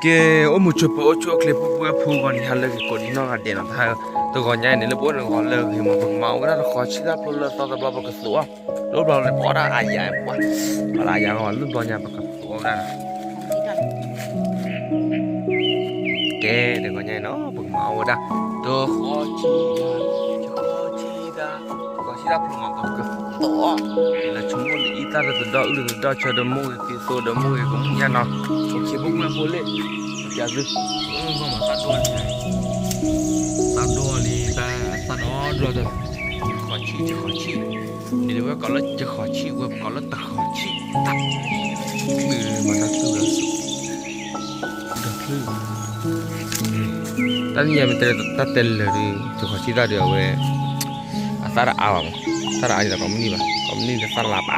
ကဲ, အိၣ်မုာ်ဆိးပၢၤ အိၣ်ဆူၣ်အိၣ်ချ့ ပုၢ်ပုၢ်ဝဲၢ်ဖိ ဂီၤနံၤဟါလၢအဂ့ၤ ကိးဒံနီၢ်ဂၤဒဲးနီၤ, တဂီၤညါအံၤန့ၣ် လၢပအိၣ်န့ၣ်ဂီၤလၢအဂ့ၤမး ပကမၤအီၣ်ဝဲဒၣ်တဃီၤဆံၣ်တၢ်ဖျိလၢသီတဘျီ ပကသူအီၤ, လၢဘျီန့ၣ်ပအီၣ်ဒၣ်အါယၤပှၤ, ပှၤလၢအါယၤဂီၤ လၢဘျီညါပကသူအီၤဝဲဒၣ်နီၤ. ကဲ, တဂီၤညါအံၤနီၤ ပကမၤအီၣ်ဝဲဒၣ် တဃီၤဆံၣ်တၢ်, တဃီၤဆံၣ်တၢ်, တဃီၤဆံၣ်တၢ်ဖျိမး ပကသူအီၤ, လၢဆိကမိၣ်လၢအံသၣ်လၢသဒီၣ်အုၣ်လၢသဒီၣ်ဆၢ ဒီးမိၢ်ဂ့ၤက့ၤသိဒီးမိၢ်ဂ့ၤကမူၣ်ညါနီၤ, အိၣ်ခ့ဖိကွဲဖိလ့ၣ်, ပျးသု, မၤသၣ်ဒိၣ်လံ, သၣ်ဒိၣ်လံ, သၣ်ဒိၣ်လံ, တဃီၤဆံၣ် တဃီၤဆံၣ်, ဒ်ဝဲကိးလၢတဃီၤဆံၣ် ဝဲကိးလၢတဃီၤဆံၣ်, တၢ်ချုးမၤတၢ်ချုးဝဲ တၢ်ချုး, တၢ်နံၣ်ညါမ့ၢ်တဲတၢ်တဲလၢာ်ဒီး တဃီၤဆံၣ်တၢ်ဒီးအဝဲ, အသၣ်တအါဘၣ်မး, သၣ်တအါဒ်သိးကိးမုၢ်နံၤဘၣ်, ကိးမုၢ်နံၤဒီးသၣ်လါဘၣ်,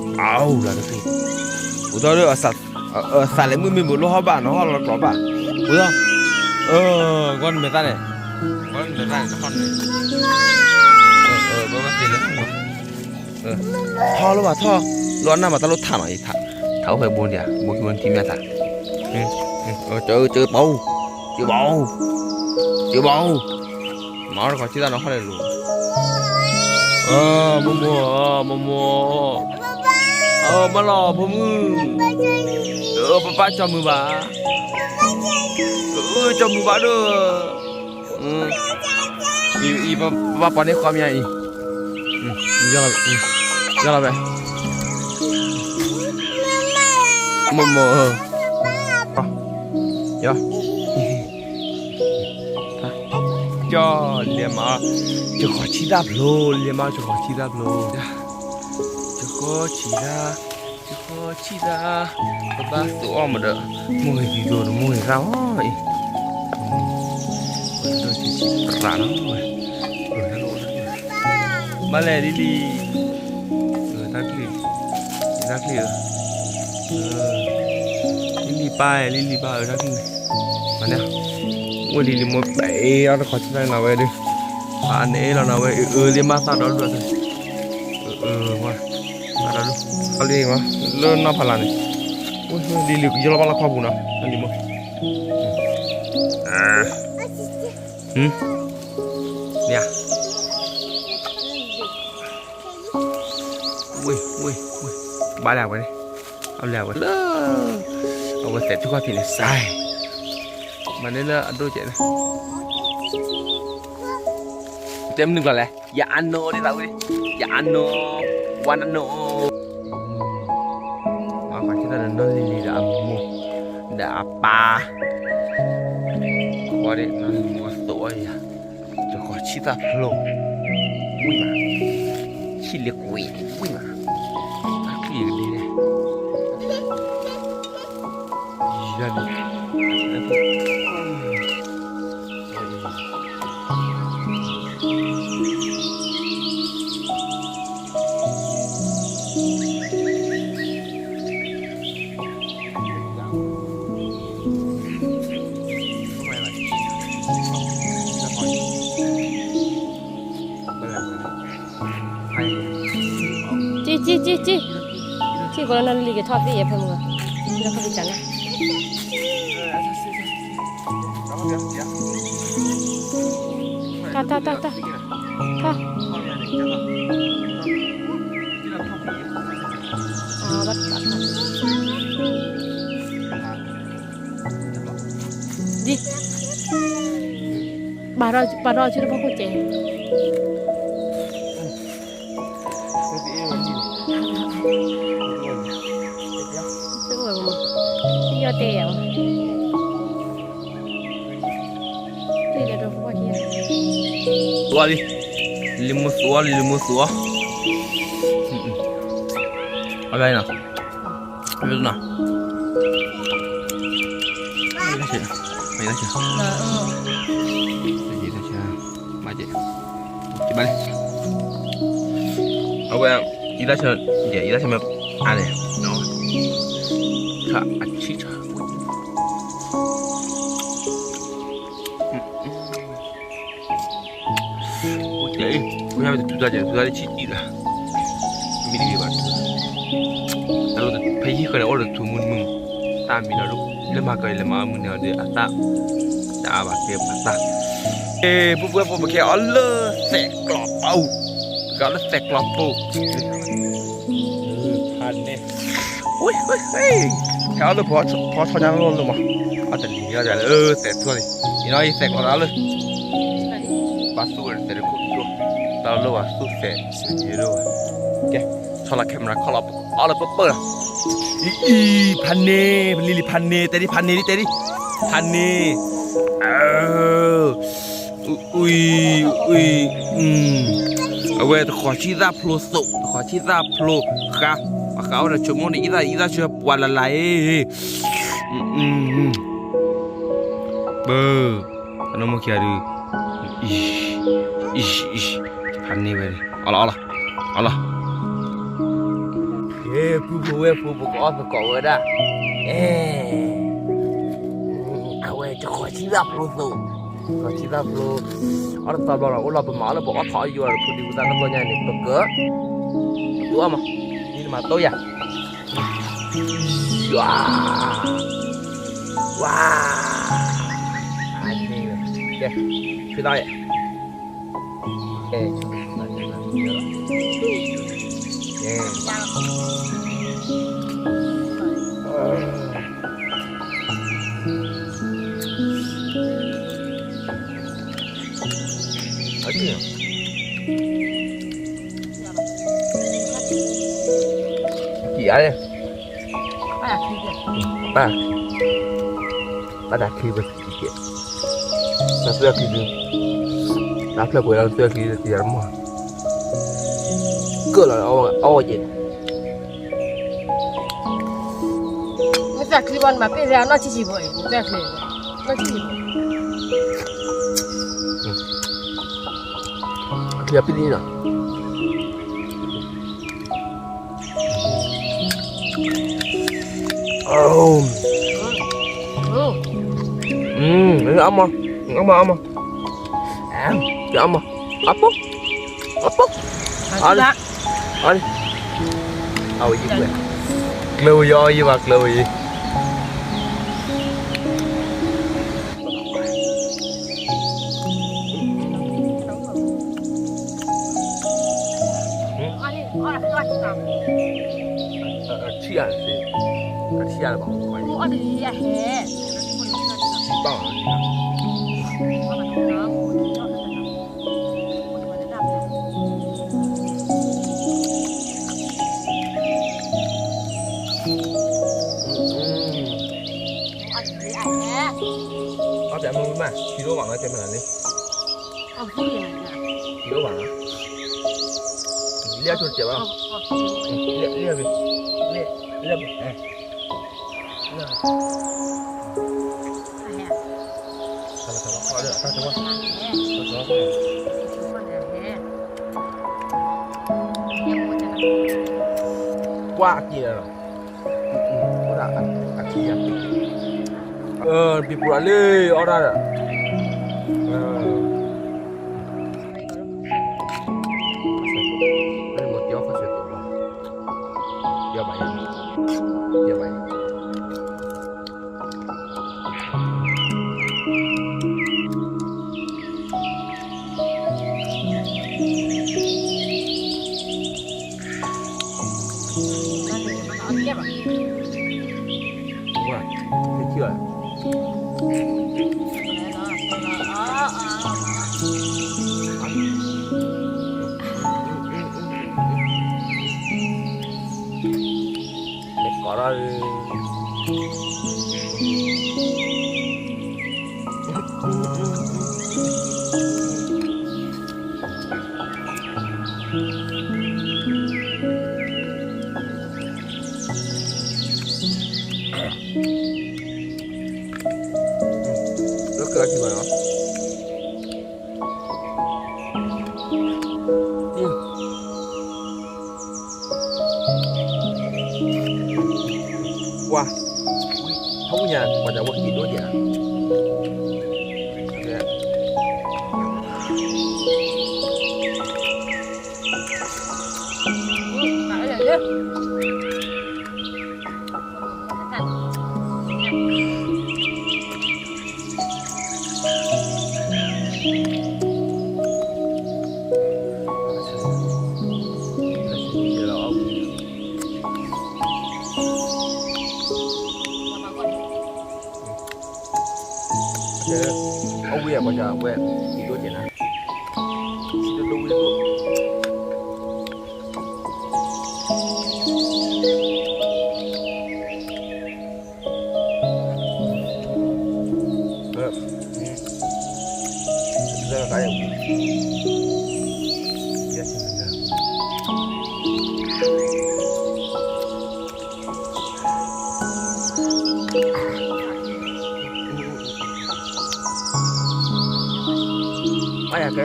အါလၢတချုး, အိၣ်ဒီး သးလဲၤမုၢ်မ့ၢ်ဘိးလိၣ်ဟီၣ်ဘၣ်နီၤ ဟီၣ်လီၤကျိးဘၣ်, အိၣ်ဒီး, ကွၢ်နမဲာ်သၣ်န့ၣ်, ကွၢ်နမဲာ်သၣ်န့ၣ် တဟီၣ်န့ၣ်, ဘၣ်ဘၣ်က့ၤလၢ ထီၣ်လၢဘၣ်ထီၣ်, လီၤနၢ်မးတၢ်လိၣ်ထးနီၤအံၤ, ထးအိၣ်ဖဲဘိဒံးဧါ, ဘိခံဘိထံမ့ၢ်ထး, ကၢကၢပီ, ကၢပီ, ကၢပီ, မၤအီၣ်တဃီၤဆံၣ်တၢ်နီၤဟီၣ်န့ၣ်လိၤ, မိၢ်မိၢ်, မိၢ်မိၢ်, မၢလီၤဖိမုၣ်, ပပၢ်ကၠီမုာ်ဘၣ်, ကၠီမုာ်ဘၣ်ဒီး အံၤ ပဘၣ်ပှၤန့ၢ်ဃီမ့ၢ်အံၤ, ယီၢ်လီၤဝဲ, မိၢ်မိၢ်, ယီၢ်, ကၠီလံမး, တဃီၤဆံၣ်တၢ်ဖျိ လံမး တဃီၤဆံၣ်တၢ်ဖျိ, တဃီၤဆံၣ်တၢ်, တဃီၤဆံၣ်တၢ်, ပဘၣ်သူအီၣ်မးဒီး, မိၢ်ဂ့ၤဒ်သိးဒီးမိၢ်ဂ့ၤရၣ်အီၤအံၤ, ပရၣ်နီၤ, ဘၣ်လဲၣ်လံလံ, တၢ်ချံ, တၢ်ချံဧၢ, လံလံပၢ် လံလံပၢ်ဧၢ တၢ်ချံ, မၤန့ၣ်, ဝဲလံလံမိၢ်ပဲအီၣ်တခီဆံၣ်တၢ်နီၤဝဲဒီး, အန့ၣ်လီၤနီၤဝဲ အအၢလံမးသၣ်ဒီဒူၣ်အသး, အအၢ, သၣ်ဒီဒူၣ်, အလံမး, လၢနီၢ်ဖးလၢ်န့ၣ်, လံလံကယီၢ်လီၤဘၣ်လီၢ်ခီပူၤနီၤ လံလံမိၢ်, မ့ၢ်ဧါ ဝ့ၢ်, ဝ့ၢ်, ဝ့ၢ်, ဘၣ်လၢအဝဲန့ၣ်, အဘျဲၣ်အဝဲလၢ, အဝဲသဲးထူၣ်ခီၣ်ထံးန့ၣ်စဲး, မၤန့ၢ်လၢအဒိၣ်ကဲးန့ၣ်, တဲမနုၤကျါလဲၣ်, ယအနိဒ်သိးဝဲ, ယအနိ, ဝါနနိ, မၤဃီဆံၣ်တၢ်ဒီးနီၢ်လံၤလံၤဒီးအမိၢ်, ဒီးအပၢ်, ဝါဒ်နီၢ်လံၤမိၢ်အသိးအီၤယၤ တဃီၤဆံၣ်တၢ်ဖျိ, ဝံၣ်မး, ဆံၣ်လ့ကွံာ်, ဝံၣ်မး, တၢ်ချံကဒံန့ၣ်, ယၤလံ, ကံၣ်ကံၣ်ကံၣ်ကံၣ်, ကံၣ်ကိးလၢနီၢ်လံၤကထီၣ်သ့ၣ်ယဲဖဲမုၢ်, လၢခီၣ်ဖံးကၢ်နၤ, ထီၣ်ထီၣ်ထီၣ်ထီၣ်, ထီၣ်, ဒ်, ပာ်ထီၣ်စုတဖီခိၣ်ကဲး, သ့ၣ်အိၣ်ဝဲမး, ယီၢ်တဲယၤဘၣ်, သွလံ, လံၤမိၢ်သွလံ လံၤမိၢ်သွ, အဘၣ်နီၤ, အဘၣ်နီၤ, မ့ၢ်လၢဆၢ, မ့ၢ်လၢဆၢ, မ့ၢ်လၢဆၢ, မ့ၢ်လၢဆၢ, ဘၣ်လဲၣ်, အဝဲ, အံၤလၢဆၢ, ယဲ အံၤလၢဆၢမ့ၢ်အါန့ၣ်, ဆၣ်အဆံၣ်ဆၣ်, အိၣ်ကဲအံၤ, အိၣ်ညါဝဲတထူတၢ်ကဲ ထူတၢ်လၢဆံၣ်တံၢ်လၢ, မံတဂ့ၤဘၣ်, တၢ်လၢဖဲယဟံၣ်ဃၢၤန့ၣ် အိၣ်ဒီးထူမုၢ်မုၢ်, တၢ်မံဒီးဒိၣ် လၢမၤကီးအံၤ လဲၤမၤအီၣ်မုၢ်န့ၣ်အီၤဒီးအသၣ်, တအါဘၣ်ကဲပှၤသၣ်. အဲ ပုၢ်ဝဲၢ်ဖိ ပကဲအီၤလၢသဲးကျီးပူၤ, ပကဲအီၤလၢသဲးကျီးပူၤ. ဖးန့ၢ်, ဟဲအီၤလၢဖီဆီညါလီၤလၢမး, အတလံၤလီၤလၢသဲးထူၣ်လံ, အံၤနီၤ ယသဲးကျီးတၢ်လၢ ဘၣ်သူၣ်ဝဲသဲးတခိၣ်တခိၣ်, တၢ်လီၢ်ဘၣ်သူၣ်သဲးစံးယဲဒိၣ်ဘၣ်. ကဲ, ဆီလီၤ camera ခီလီၤ ပကအီၣ်လၢပပၢၢ်လီၤ. အံၤ အံၤ ဖးန့ၢ်, ပလံၤလံ ဖးန့ၢ်, တဲဒံ ဖးန့ၢ်, တဲဒံ, ဖးန့ၢ်. အ အုအံၤ အုအံၤ, အဝဲတဃီၤဆံသၣ်ဖျိသိး, တဃီၤဆံသၣ်ဖျိဃါ, ပှၤဃါအိၣ်ဒီးဆိကမိၣ်န့ၣ် အံသၣ် အံသၣ်ဆၢပှၤလၢ်လၢ်အံၤ, ပၢ်, အနီၢ်မိၢ်ခံဂၤဒုး, အံၤ, အံၤ, ဖးန့ၢ်ဝဲ, အီၣ်လီၤ အီၣ်လီၤ အီၣ်လီၤ. ဟ့ၣ် ပုၢ်ဖိဝဲၢ်ဖိ ပကအီၣ်သကိးဝဲဒၣ်, အဲ အဝဲတဃီၤဆံသၣ်ဖျိသိး, တဃီၤဆံသၣ်ဖျိ, အီၣ်တသီဘျီဒီး အိၣ်လီၤ ပမၤအီၣ်လၢပအီၣ်ထီၣ်အယိာ်ဒီး ဖိဒံဖိသၣ်တသီညါန့ၣ် ပက တူၢ်အီၣ်မး, ဒ်နမၤတိၢ်ယၤ, ဝါ, ဝါ, ကဲ, ဖံးသးယဲၢ် အဲ အဲ အက့ၢ်, က့ၤအါလဲၣ်, ဘၣ်, ဘၣ်တၢ်ခံပက့ၤ, နသွဲၣ်ခံဒု, နဖျၢၣ်ပှဲၤလီၤ နသွဲၣ်ခံတယၤတမီၢ်, ကၢၣ်လီၤအီၣ်ဝဲက့ၤန့ၣ် မ့ၢ်သးချံဘၣ် နဘၣ်ပ့ၢ်ဝဲအနီၢ်ဆံးဆံးဘၣ်အံၤ မ့ၢ်သးချံ, နီၢ်ဆံးဆံးဘၣ်, ချံအပ့ၢ်န့ၣ်လီၤ, အမၤ, အမၤ, အမၤ, အမၤ, အပိၢ်, အပိၢ်, အါလံ, အါလံ, အဝဲယံၤကွဲ, ကျၢၤဝဲယံၤ အီယံၤဘၣ် ကျၢၤဝဲယံၤ. အထံၣ်အါန့ၣ်, အထံၣ်အါလၢၤဘၣ်, ထံၣ်ဘၣ်လီၤ, အါပျးမုၢ်မး ထံရိၣ်ဘၣ်မး တဲမနုၤန့ၣ်, ထံရိၣ်ဘၣ်မး, လၢအဆိတစဲးဘၣ်, လၢ, လၢ, လၢ, ပှၤအက့ၤလီၤ, အထံၣ်ယၤ, ဘံပူၤလၢအီၣ်တၢ်ဒီး, လဲၤကိးထီၣ်, လၢကၢထံၣ်ဘၣ်နီၤ, ပှၤ, ထီၣ်ဝံၣ်ညါ ပှၤတၢ်ဝဲက့ၤဒိၣ်ဒၣ်, အ အဝံၤအပှၤကဝဲၢ် ဒိၣ်ကဲနၤ, ဆံတဒိၣ်ဝံၤတဒိၣ်, အယကဲ, အယ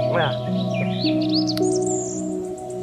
လၢ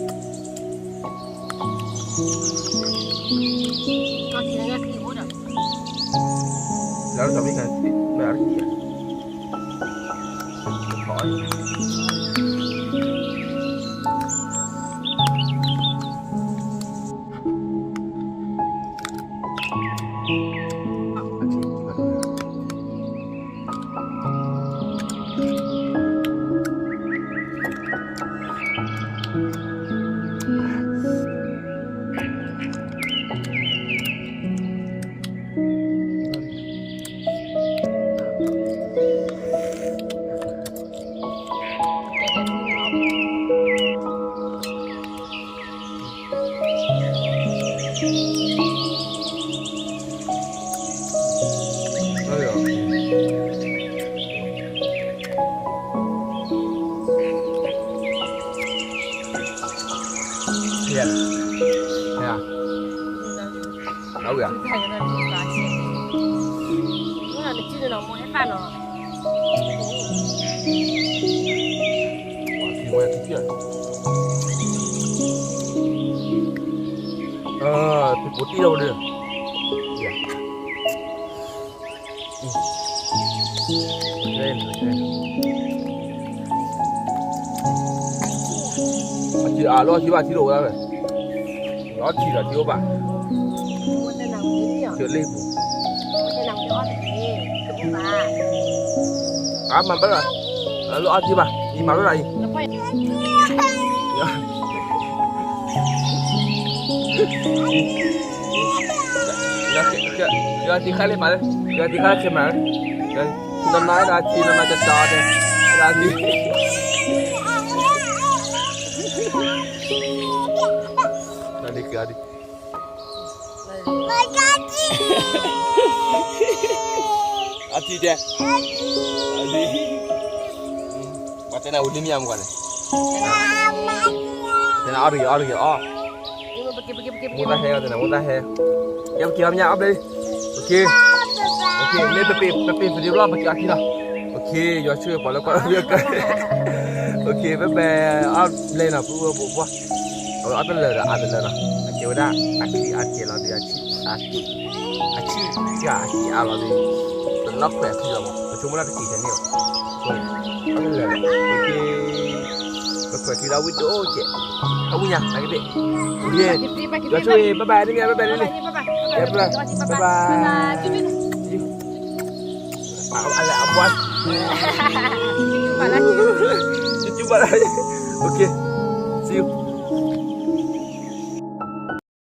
တၢ်မ့ၢ်ကဘၣ်အရံၣ်, အဝဲ ပကိးတံၢ်လီၤဝဲဒၣ်, အထံအါလီၤ ထံဘၣ်ထံလိာ်ဝဲဒၣ်ဝဲ, အထံဒီးထံအိၣ်ဘၣ်, ထံလ့ပူၤ, အမၤဘၣ်, လၢအထံဘၣ်, ယမၤဘၣ်လၢအံၤ ယထံခါလ့ပာ်လၢ, ယထံခါလၢခဲမၤလၢ, နနၤဒၣ်ထံ နနၤတတီၤဒၣ်, ဒၣ်ထံ, ဒၣ်ထံ, အထံတဲ, ပှၤတဲနၤဝံၤလံမ့ၢ်အမူကီၢ်န့ၣ်, တဲနၤအီၣ်တဂ့ၤ အီၣ်တဂ့ၤအီၣ်, မိၢ်သၣ်ဟဲအီၤ တဲနၤမိၢ်သၣ်ဟဲ, ကဲပက့ၤအီၣ်မ့ၢ်အီၣ်ဘျဲၣ်, မ့ၢ်ပပ့ၤ ပပ့ၤ video ဘျီ ပက့ၤအီၣ်ခံလီၤ, ယွၤဆိၣ်ဂ့ၤပှၤလၢကွၢ်လၢ, ဘဲဘဲ, အီၣ်ဘျဲၣ်နီၤ ပုၢ်ဝဲၢ်ဘိပှၢ်, အဝဲအီၣ်တလၢာ်ဒီးအါတလၢာ်နီၤ, အကဲဝဲဒၣ် အထံအါကဲလီၤဒီး အထံအါကဲ, အထံအါအါလီၤဒီး, ပနီၢ်ခွဲးအချံလီၤမး ပဆိကမိၣ်လၢတက့ၤခဲန့ၣ်လီၤ, အီၣ်တလၢာ်, ပခွဲးခံဒီးဝံၣ်ဒိၣ်ကဲး, အဝံၣ်ညါ နကဒ့ၣ်, ယွၤဆိၣ်ဂ့ၤ bye bye န့ၣ်မ့ၢ် bye bye န့ၣ်, bye bye, bye bye, အလဲၤအဘှါ, ကၠူဘၣ်လၢ, okay, see you.